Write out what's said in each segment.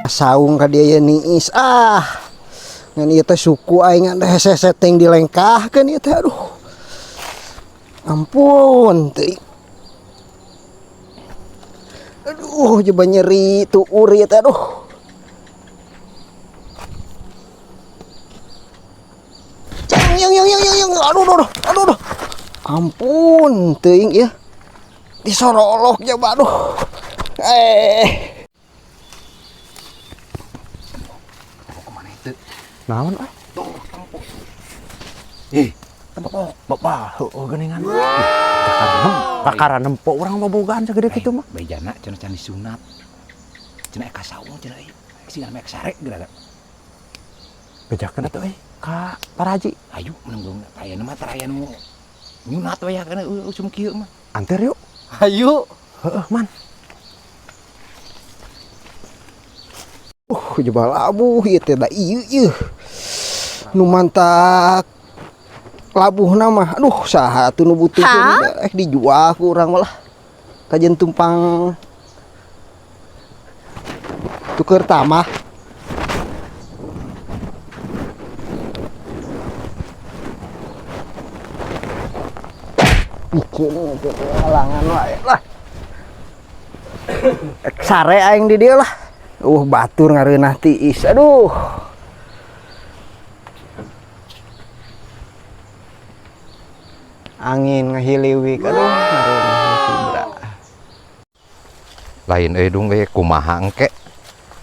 Saung ka dieu ye niis ah. Ngan ieu teh suku aing ngan hese teh dilengkahkeun ieu teh, aduh. Ampun teuing. Aduh, coba nyeri tuur ieu teh, aduh. Yang yang yang yang yang, aduh aduh aduh aduh aduh. Ampun teuing ieu. Disorolok coba, aduh. Eh. Naon ah? Tuh, tempok. Eh, tempok. Bapak, heueuh geuningan. Kakara nempo urang bobogaan sagede kitu mah. Bejana cenah can disunat. Cenah ka saung cenah euy. Sing mek sare geura. Bejakeun atuh euy ka Paraji. Ayo menang dong. Aya mah tara aya nu nyunat we ya kana usum kieu mah. Anter yuk. Ayo. Heueuh man. Coba labuh ieu teh da ieu ieu. Nu mantak labuhna mah, aduh, saha atuh nu butuhkeun, dijual ku urang malah. Kajen tumpang tuker tamah. Bikin halangan wae lah. Sare aing di dieu lah. Batur ngareunah tiis. Aduh. Angin ngahiliwik, aduh, ngareunah kubra. Lain euy dung euy kumaha engke.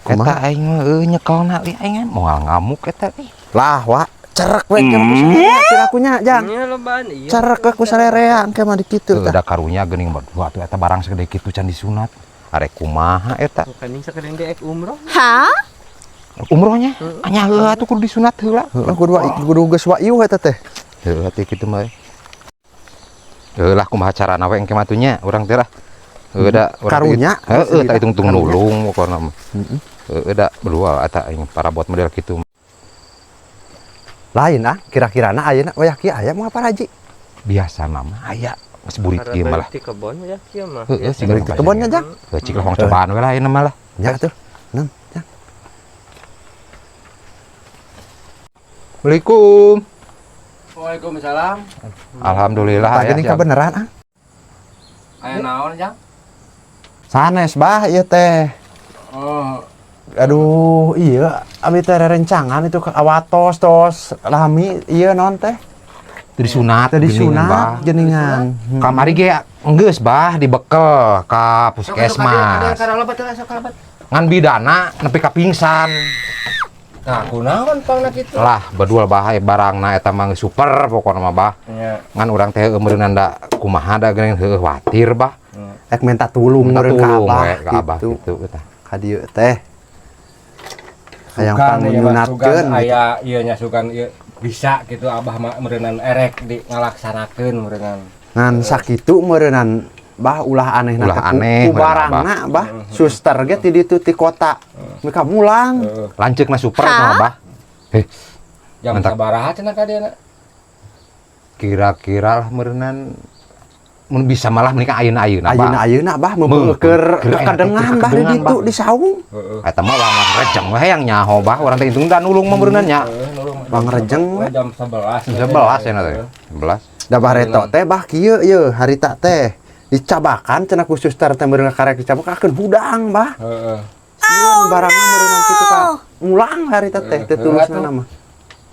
Kumaha? Eta aing mah euy nyekelna euy aing moal ngamuk eta euy. Lah wa cerek we keur ku sarerea pirakunya jang. Nya lobaan ieu. Cerek we ku sarerea engke mah di kitu tah. Da karunya geuning berdua atuh eta barang segede kitu can disunat. Arek kumaha eta? Bukan sakedeung ge ek umroh. Hah? Umrohnya? Anya heula atuh kudu disunat heula. Heeh, kudu kudu geus waiuh eta teh. Heuh atuh kitu mah. Heuh lah kumaha carana we engke mah atuh nya urang teh lah. Heuh da urang karunya. Heuh tah hitung-hitung nulung pokona mah. Heuh da berdua eta aing parabot model kitu. Lain ah, kira-kirana ayeuna wayah kieu aya moal Paraji. Biasa mah aya geus burit kieu malah. Di kebon wayah kieu mah. Heuh, sih di kebonnya jang. Heuh cik lah cobaan we lah ayeuna mah lah. Nya atuh. Nam, jang. Assalamualaikum. Waalaikumsalam. Alhamdulillah Tah geuning kabeneran ah. Aya naon jang? Sanes bah ieu teh. Oh. Aduh, iya, abi teh rerencangan itu ke awatos tos lami ieu naon teh? Teu disunat, Teu disunat geuningan. Kamari ge enggeus bah dibekel ka puskesmas. Ngan bidana nepi ka pingsan. Nah, kunaon pangna kitu? Lah, bedul bah barangna eta mah geus super pokona mah bah. Ngan urang teh meureunna da kumaha da geuning heueuh watir bah. Ek minta tulung meureun ka abah kitu eta. Ka dieu teh. Hayang pangunyunatkeun aya ieu nya sugan ieu bisa gitu abah mah meureunnan erek di ngalaksanakeun meureunnan. Ngan sakitu meureunnan bah ulah anehna ulah aneh ku barangna bah suster ge ti ditu ti kota. Mereka mulang. Lanceukna super mah bah. Heh. Jam sabaraha cenah ka dieu? Kira-kira lah meureunnan mun bisa malah menikah ayeuna-ayeuna bah. Ayeuna-ayeuna bah meupeungeur kadengan bah di ditu di saung. Eta mah wang rejeng we hayang nyaho bah urang teh hitung da nulung mah meureunnan nya. Wang rejeng we. Jam 11. 11 cenah teh. 11. Da bareto teh bah kieu ye harita teh dicabakan cenah ku suster teh meureun karek dicabakakeun hudang bah. Heeh. Sieun barangna meureunnan kitu ka mulang harita teh teu tulusna mah.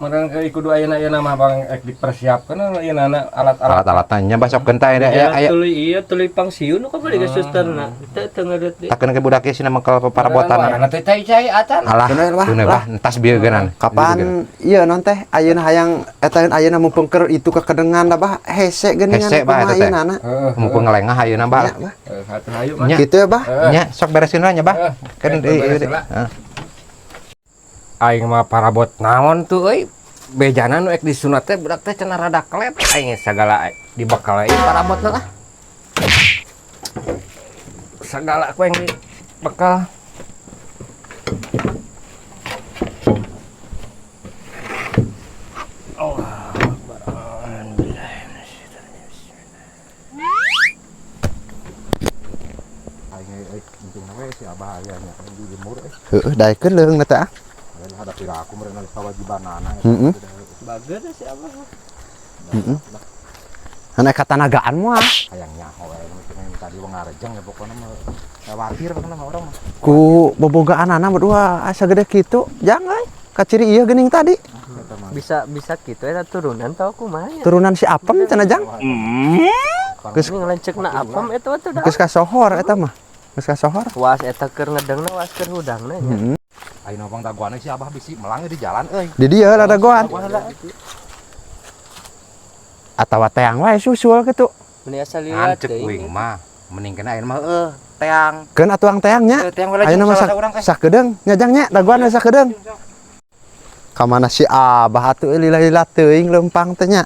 Meureun ke kudu ayeuna-ayeuna mah bang ek dipersiapkeun ayeuna alat-alat. Alat-alatna nya bah sok teh aya aya. Tuluy ieu tuluy pangsiun nu kabeli ka susterna. Teu teu ngeureut deui. Takeun ke budak ieu sina mangkal parabotan. Teh cai-cai acan. Alah, tunai bah entas bieu geunan. Kapan ieu non teh ayeuna hayang eta ayeuna mumpung keur itu kekedengan da bah hese geuningan hese bah eta teh. Mumpung ngelengah ayeuna bah. Heeh, atuh hayu mah. Kitu ya bah. Nya sok beresin lah nya bah. Kan ieu. Aing mah parabot naon tuh euy. Bejana nu ek disunat teh budak teh cenah rada kelet aing sagala dibekal ieu parabotna lah. Sagala ku yang dibekal. Untungna we si Abah aya nya di lembur euy. Heeh, daekeun leuheungna teh ah. Hadapi aku meureun kawajibanana. Heeh. Bager si Abah. Heeh. Ana katanagaan moal. Hayang nyaho we nu tadi wong ngarejeng ya pokona mah khawatir pokona mah urang mah. Ku bobogaanana berdua asa gede kitu, jang euy. Kaciri ieu geuning tadi. Bisa bisa kitu eta turunan tau kumaha nya. Turunan si Apem cenah jang. Geus ngelencekna Apem eta mah tuh dah. Geus kasohor eta mah. Geus kasohor. Was eta keur ngedengna was keur hudangna nya. Heeh. Ayeuna bang dagoan si Abah bisi melang di jalan euy. Di dieu lah dagoan. Atawa teang wae susul kitu. Meni asa liwat Ngan cek teuing. uing mah mending kena ayeuna mah heueuh teang. Keun atuang teangnya. Teang we Ayeuna mah salah urang teh. sakedeung nya jang nya dagoan we sakedeung. Ka mana si Abah atuh lila-lila teuing leumpang teh nya.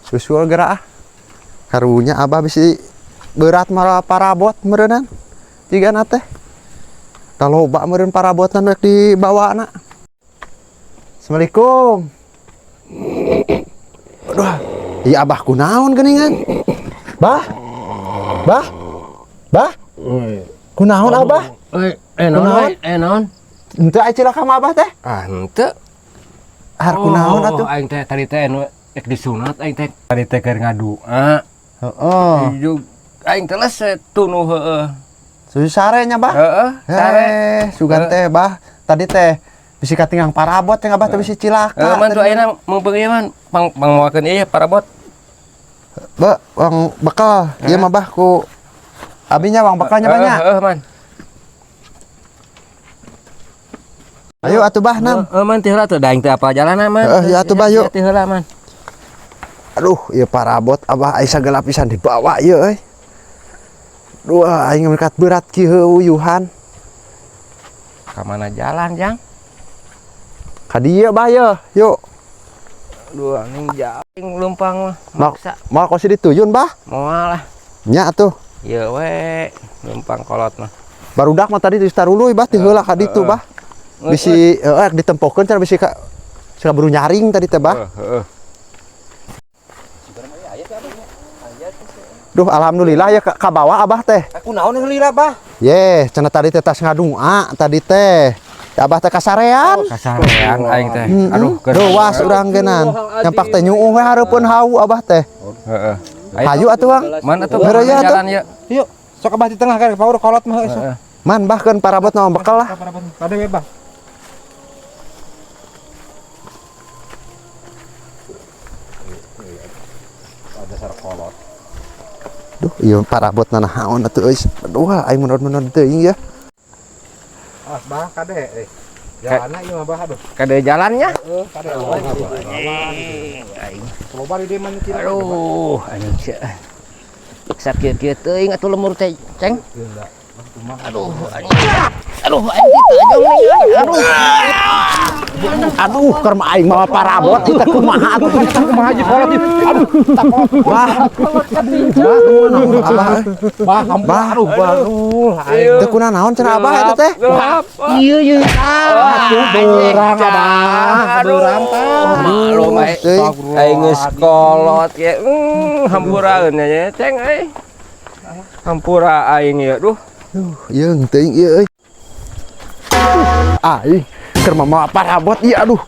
Susul geura ah. Karunya Abah bisi berat malah parabot meureunnan. Jigana teh. Da loba meureun parabotna nu rek dibawana. Assalamualaikum. Aduh, iya Abah kunaon geuningan? Bah? Bah? Bah? Kunaon Abah? Naon? Naon? Henteu aya cilaka mah Abah teh? Ah, henteu. Har kunaon atuh? Aing teh tadi teh nu rek disunat aing teh tadi teh keur ngadua. Heeh. Jug aing teh les tunuh heueuh. Susu sare nya Bah? Heeh, sare. Sugan teh Bah, tadi teh bisi katinggang parabot teh Abah teh bisi cilaka. Heeh, man tuh ayeuna mumpung ieu man pang pangmawakeun ieu parabot. Ba, wang bekal, ieu mah Bah ku abinya wang bekalnya banyak. Heeh, man. Ayo atuh Bah nam. Heeh, man teh heula tuh da aing teh apal jalanna man. Heeh, ya atuh Bah yuk. Teh heula man. Aduh, ieu parabot Abah aya sagala pisan dibawa ieu euy. Duh, aing merkat berat kieu uyuhan. Ka mana jalan, Jang? Ka dieu Bah ye, yuk. Duh, anjing jauh leumpang mah. Maksa. Moal kos dituyun Bah. Moal lah. Nya atuh. Ieu we leumpang kolot mah. Barudak mah tadi taruluy Bah ti heula ka ditu Bah. Bisi heeh ditempokeun cenah bisi ka buru nyaring tadi teh Bah. Heeh. Duh, alhamdulillah ya ka bawah Abah teh. Aku naon lila Bah? Ye, cenah tadi teh tas ngadua tadi teh. Abah teh kasarean. Kasarean aing teh. Aduh, Duh, was urang geunan. Nyampak teh nyuuh we hareupeun hau Abah teh. Heeh. Hayu atuh, Bang. Man atuh Heureuy atuh. jalan ya. Yuk, sok Abah di tengah kan paur kolot mah heueuh. Heeh. Man bahkeun parabot mah bekal lah. Parabot. Kade we Bah. Dasar kolot. Duh, ieu parabot na naon atuh euy. Aduh, aing menurut-menurut teuing ya. Awas Bah, kade eh. Jalanna ieu mah Bah aduh. Kade jalannya? Heeh, kade. Loba di dieu mah nyukir. Aduh, anjing sia. Sakieu-kieu teuing atuh lemur teh, Ceng. Aduh, anjing. Aduh, anjing teu ajong nih. Aduh. Aduh, keur mah aing mawa parabot ieu teh kumaha atuh? Kumaha aja kolot ieu. Aduh, tak kolot. Bah. Bah, kunaon Abah? Bah, kamu Bah. aduh, baru. Aing. Teu kunaon cenah Abah eta teh? Iya, iya. Atuh beurang Abah, beurang tah. Maklum aing. Teuing. Aing geus kolot ye. Hampuraeun nya Ceng euy. Hampura aing ieu duh. Duh, yeung teuing ieu euy. Aing keur mawa parabot ieu aduh.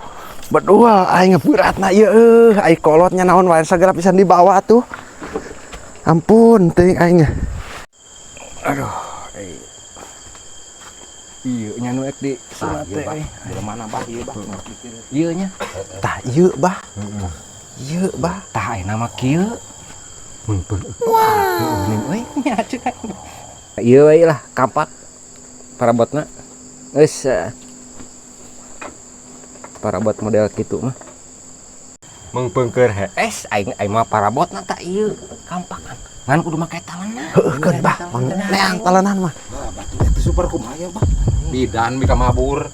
Bedua aing beratna ieu euy, aing kolotnya naon wae sagala pisan dibawa atuh. Ampun teuing aing. Aduh. Ieu nya nu ek di sunat teh euy. Di mana Bah ieu Bah? Ieu nya. Tah ieu Bah. Ieu Bah. Tah ayeuna mah kieu. Wah. Euy nya ceuk aing. Ieu we lah kampak parabotna. Geus parabot model kitu mah. Mengpengker hees aing aing mah parabotna tah ieu kampakan. Ngan kudu make talenan. Heueuh keun Bah, neang talenan mah. Bah, batu teh super kumaha ya Bah? Bidan mika mabur.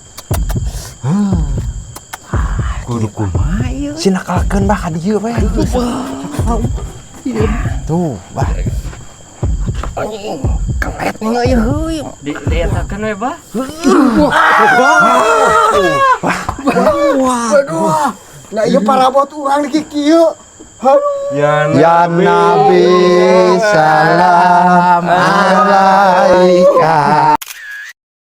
Kudu kumaha ieu? Sinakalkeun Bah ka dieu we. Tuh, Bah. Anjing, kelet nih euy heuy. Di dietakeun we Bah. Wah. Nah, ieu parabot urang di kieu. Ya Ya Nabi, salam alaika.